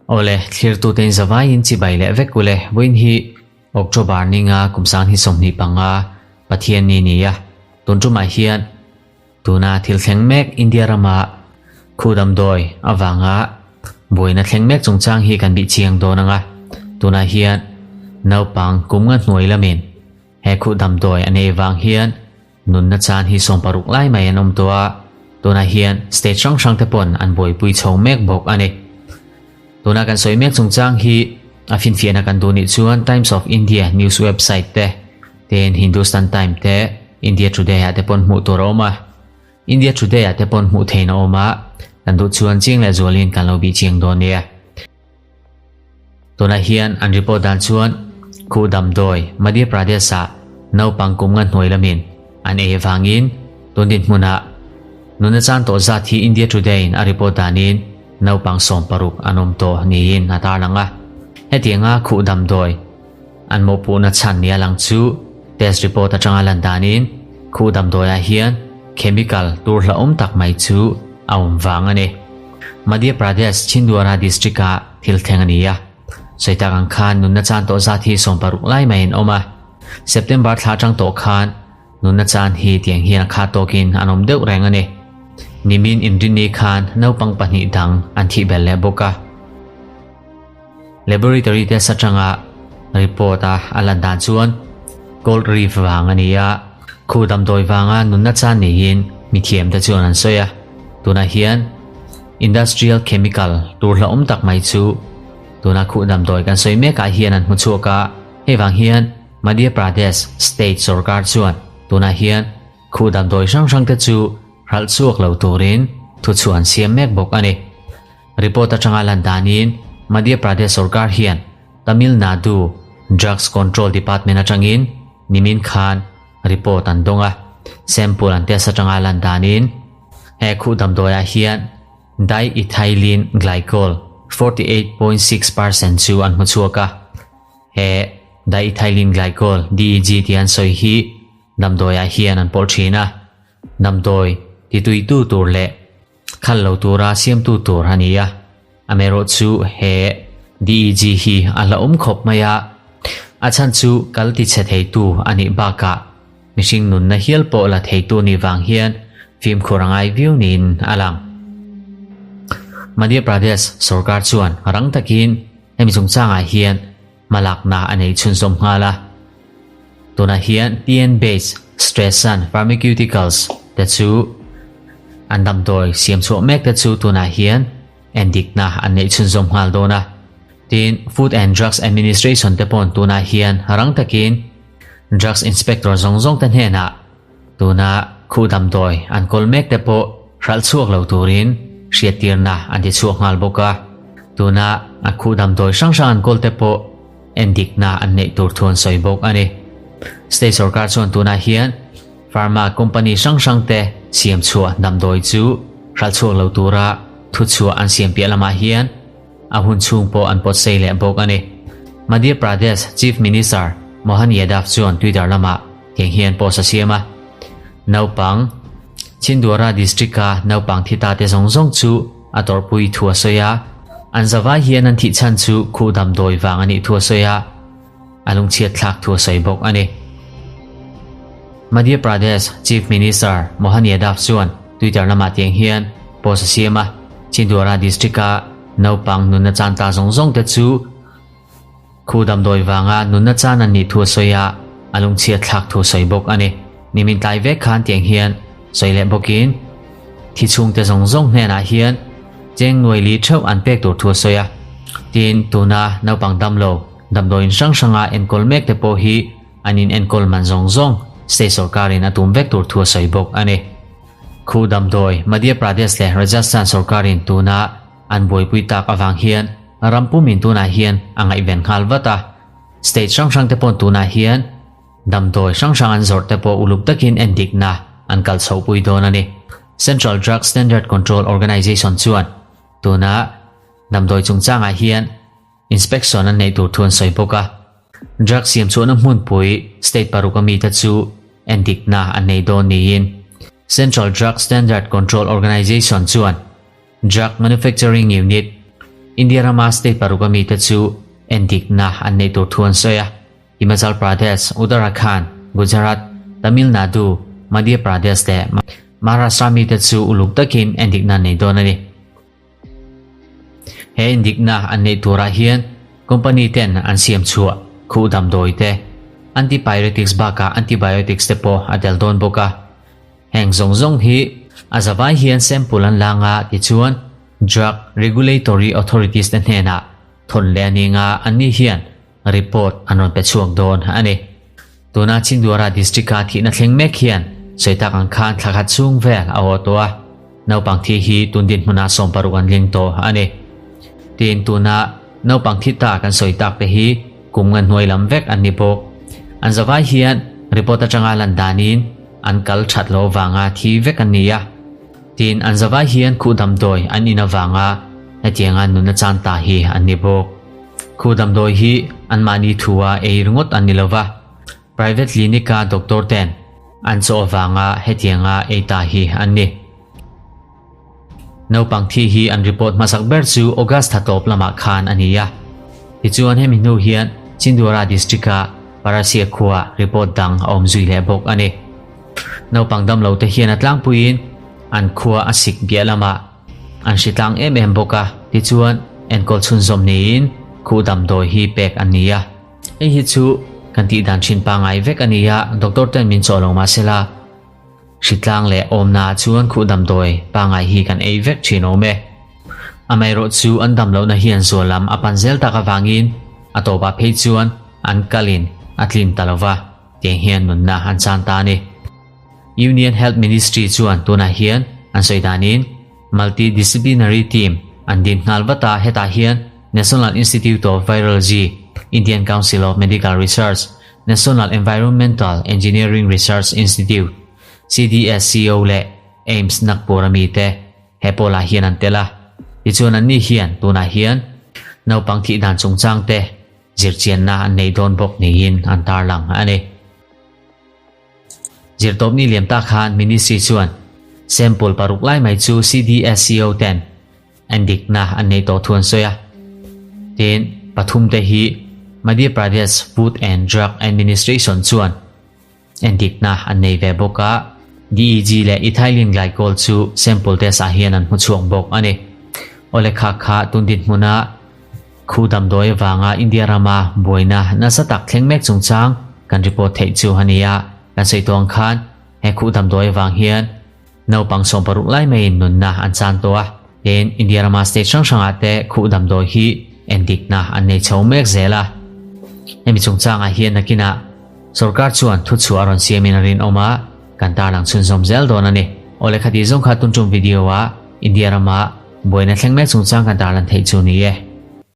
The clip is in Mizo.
Awle, thlirtute in zavaiin chibai leh vek ule, vawiin hi October ninga kum 2025 Pathian ni ni a, tun tumah hian tuna thil thleng mek India rama khu damdawi avanga buaina thleng mek chungchang hi kan bih chiang dawn anga, tunah hian naupang kum nga hnuai lamin he khuh damdawi a nei vang hian Nunna chan hi 60 lai mai an awm tawh a, tunah hian state hrang hrang te pawn an buaipui chho mek bawk a ni. Tuna kan sawi mek chungchang hi a finfiahna kan duh nih chuan Times of India news website te, tin Hindustan Time te, India Today ah te pawn hmuh tur a awm a. India Today ah te pawn hmuh theihna a awm a, kan duh chuan chiang leh zualin kan lo bih chiang dawn nia. Tunah hian an report dan chuan Khuh damdawi Madhya Pradesh-ah naupang kum nga hnuai lamin an ei avangin tun dinhmunah nuna chan tawh zat hi India Today-in a report danin naupang 60 an awm tawh niin a tarlang a. Hetianga khuh damdawi an mawhpuhna chhan nia lang chu test report atanga lan danin khuh damdawiah hian chemical tur hlauhawm tak mai chu a awm vang a ni. Madhya Pradesh Chhindwara district-ah thil thleng a ni a, sawi tak ang khan nunna chan tawh zat hi 60 lai mai an awm a. September thla atang tawh khan nunna chan hi tiang hian a khat tawkin an awm deuh reng a ni. Nimin inrinni khan naupang pahnih dang an thih belh leh bawk a. Laboratory test atanga report a a lan dan chuan cold reef vang a ni a, khu damdawi vanga nunna chan niin mithiam te chuan an sawi a. Tunah hian industrial chemical tur hlauhawm tak mai chu tuna khuh damdawi kan sawi mekah hian an hmu chhuak a, hei vang hian Madhya Pradesh state sorkar chuan tunah hian khuh damdawi hrang hrang te chu hralh chhuak lo turin thuchhuah an siam mek bawk a ni. Report atanga lan danin Madhya Pradesh sorkar hian Tamil Nadu Drugs Control Department atangin nimin khan report an dawng a, sample an test atanga lan danin he khuh damdawiah hian diethylene glycol 48.6% chu an hmu chhuak a, he diethylene glycol, DEG tih an sawi hi damdawiah hian an pawlh thin a, damdawi tituitu tur leh Khal lo tura siamtu tur a ni a, amaherawhchu he DEG hi a hlauhawm khawp mai a, a chhan chu kal tichhe theitu a nih bakah mihring nunna hial pawh la theitu nih vang hian fimkhur a ngai viau niin a lang. Madhya Pradesh sorkar chuan rang takin hemi chungchangah hian hmalakna a nei chhunzawm nghal a. Tunah hian TN based Stresan Pharmaceuticals te chu an damdawi siam chhuah mek te chu tunah hian endikna an neih chhunzawm nghal dawn a. Tin, Food and Drugs Administration te pawn tunah hian rang takin Drugs Inspector zawng zawng te hnenah tuna khuh damdawi an kawl mek te pawh hralh chhuak lo turin hriattirna an ti chhuak nghal bawk a. Tuna a khuh damdawi hrang hrang an kawl te pawh endikna an neih tur thu an sawi bawk a ni. State sorkar chuan tunah hian pharma company hrang hrang te siam chhuah damdawi chu hralh chhuak lo tura thuchhuah an siam piah lamah hian a hun chhung pawh an pawt sei leh bawk a ni. Madhya Pradesh Chief Minister Mohan Yadav chuan Twitter lamah tiang hian post a siam a, Naupang Chhindwara district-a naupang thi ta te zawng zawng chu a tawrhpui thu a sawi a, an zavai hian an thih chhan chu khuh damdawi vang a nih thu a sawi a, a lungchhiat thlak thu a sawi bawk a ni. Madhya Pradesh Chief Minister Mohan Yadav chuan Twitter lamah tiang hian post a siam a, Chhindwara district-a naupang nunna chan ta zawng zawng te chu Khu damdawi vanga nunna chan an nih thu a sawi a, a lungchhiat thlak thu a sawi bawk a ni. Nimin tlai vek khan tiang hian sawi leh bawkin thi chhungte zawng zawng hnenah hian cheng nuai li theuh an pek tur thu a sawi a. Tin, tuna naupang damlo, damdawiin hrang hranga enkawl mek te pawh hi an in enkawl man zawng zawng state sorkarin a tum vek tur thu a sawi bawk a ni. Khu damdawi Madhya Pradesh leh Rajasthan sorkarin tuna An buaipui tak avang hian ram pumin tunah hian a ngaihven nghal vat a, state hrang hrang te paw'n tunah hian damdawi hrang hrang an zawrh te pawh uluk takin endikna an kal chhohpui dawn a ni. Central Drug Standard Control Organisation chuan tuna damdawi chungchangah hian inspection an neih tur thu an sawi bawk a, drug siam chhuahna hmunpui state paruk a mite chu endikna an nei dawn niin Central Drug Standard Control Organisation chuan. Drug Manufacturing Unit, India rama state paruka mite chu endikna an nei tur thu an sawi a. Himachal Pradesh, Uttarakhand, Gujarat, Tamil Nadu, Madhya Pradesh leh Maharashtra mite chu uluk takin endikna an nei dawn a ni. He endikna an neih turah hian company ten an siam chhuah khuh damdawi te, antipyretics bakah antibiotics te pawh a tel dawn bawk a. Heng zawng zawng hi a zavai hian sample an la nga tichuan Drug Regulatory Authorities te hnenah thawn leh a ni nga anni hian report an rawn pe chhuak dawn a ni. Tuna Chhindwara District-a thihna thleng mek hian sawi tak ang khan thla khat chhung vel a aw tawh a, naupang thi hi tun dinhmunah 60 an ling tawh a ni. Tin, tuna naupang thi ta kan sawi tak te hi kum ngan hnuai lam vek an ni bawk. An zavai hian report atanga lan danin an kal that loh vanga thi vek an ni a. Tin, an zavai hian khuh damdawi an in avanga hetianga nunna chan ta hi an ni bawk. Khuh damdawi hi anmahni thua ei ringawt an ni lova, private clinic-a doctor ten an chaw avanga hetianga ei ta hi an ni. Naupang thi hi an report hmasak ber chu August thla tawp lamah khan a ni a. Tichuan hemi hnu hian Chhindwara district-a Parasia khua report dang a awm zui leh bawk a ni. Naupang damlo te hian a tlangpuiin an khua a sik biah lamah An hri tlang em em bawk a, tichuan enkawl chhunzawm niin khuh damdawi hi pek an ni a. Hei hi chu kan tih dan thin pangngai vek a ni a, doctor ten min chawh lo mahsela hri tlang leh awmna ah chuan khuh damdawi pangngai hi kan ei vek thin awm e. Amaherawh chu an dam lohna hian zual lam a pan zel tak avangin a tawpah phei chuan an kalin a tlin ta lova, tiang hian nunna an chan ta a ni. Union Health Ministry chuan tunah hian an sawi danin Multi-disciplinary Team an din nghal vat a, hetah hian National Institute of Virology, Indian Council of Medical Research, National Environmental Engineering Research Institute, CDSCO leh AIIMS Nagpur a mite he pawlah hian an tel a. Tichuan anni hian tunah hian naupang thih dan chungchang te zirchianna an nei dawn bawk niin an tarlang a ni. Zirtawpni liam tak khan Ministry chuan sample paruk lai mai chu CDSCO ten an dikna an nei tawh thu an sawi a. Tin, pathum te hi Madhya Pradesh Food and Drug Administration chuan endikna an nei ve bawk a, DEG leh ethylene glycol chu sample test ah hian an hmu chhuak bawk a ni. Awle kha kha tun dinhmuna Khu damdawi avanga India rama buaina nasa tak thleng mek chungchang kan report theih chu a ni a, kan sawi tawh ang khan he khuh damdawi avang hian naupang 60 lai maiin nunna an chan tawh a, tin India rama state hrang hrangah te khuh damdawi hi endikna an nei chho mek zel a. Hemi chungchangah hian nakinah sorkar chuan thuchhuah a rawn siamin a rinawm a, kan tarlang chhunzawm zel dawn a ni. Awle khati zawng kha tun tum video ah India rama buaina thleng mek chungchang kan tarlan theih chu ni e.